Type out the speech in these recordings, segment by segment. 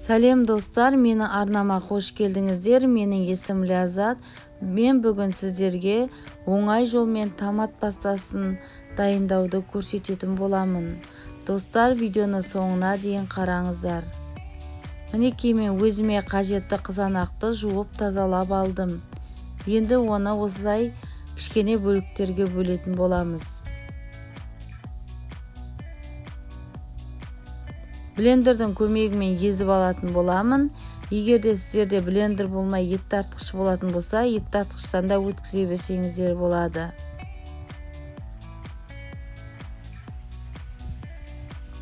Сәлем достар, мені арнама қош келдіңіздер. Менің есімім Ләззат. Мен бүгін сіздерге оңай жолмен томат пастасын дайындауды көрсететін боламын. Достар, видеоны соңына дейін қараңыздар. Мінекей мен өзіме қажетті қызанақты жуып тазалап алдым. Енді оны осылай кішкене бөліктерге бөлетін боламыз. Блендердің көмегімен езіп алатын боламын. Егер де сіздерде блендер болмай ет тартқыш болатын болса, ет тартқыштан да өткізе берсеңіздер болады.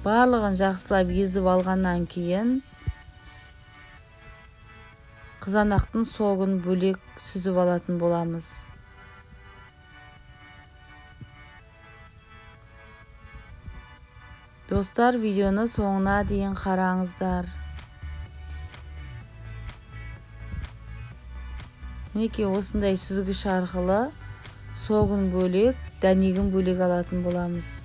Барлығын жақсылап езіп алғаннан кейін қызанақтың согын бөлек сүзіп алатын боламыз. Достар, видеоны соңына дейін қараңыздар. Мінекей осындай сүзгіш арқылы согын бөлек, дәнегін бөлек алатын боламыз.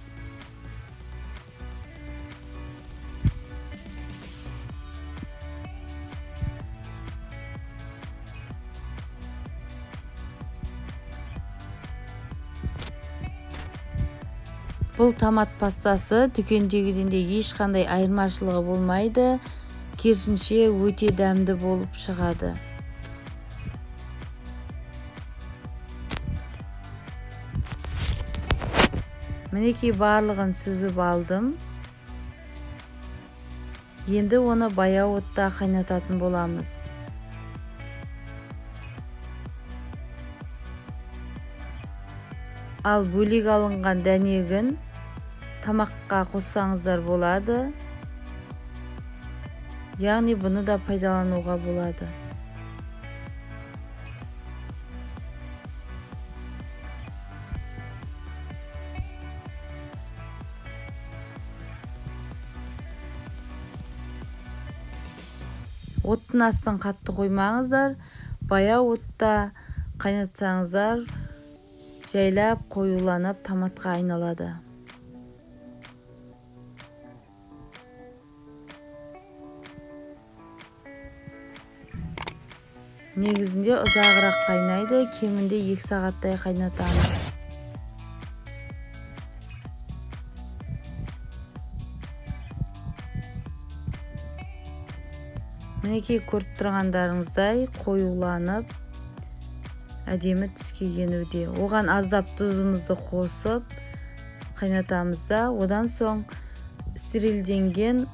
Бұл томат пастасы дүкендегіден де ешқандай айырмашылығы болмайды, керісінше өте дәмді болып шығады. Мінекей барлығын сүзіп алдым. Енді оны баяу отта қайнататын боламыз. Ал бөлек алынған дәнегін тамаққа қоссаңыздар болады. Яғни бұны да пайдалануға болады. Оттың астын қатты қоймаңыздар, баяу отта қайнатсаңыздар жайлап қоюланып томатқа айналады. Негізінде ұзағырақ қайнайды, кемінде 2 сағаттай қайнатамыз. Мінекей көріп тұрғандарыңыздай қоюланып әдемі түске енуде. Оған аздап тұзымызды қосып қайнатамыз да, одан соң стерилденген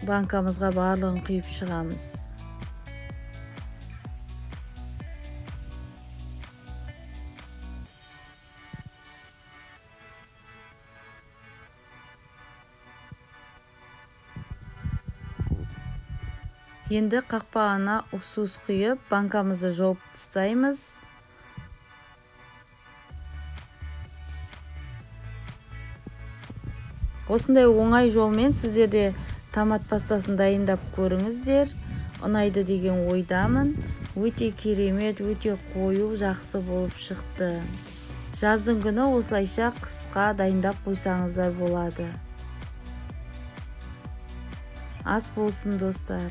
банкамызға барлығын құйып шығамыз. Енді қақпағына уксус құйып, банкамызды жауып тастаймыз. Осындай оңай жолмен сіздер де томат пастасын дайындап көріңіздер. Ұнайды деген ойдамын. Өте керемет, өте қою, жақсы болып шықты. Жаздың күні осылайша қысқа дайындап қойсаңыздар болады. Ас болсын, достар.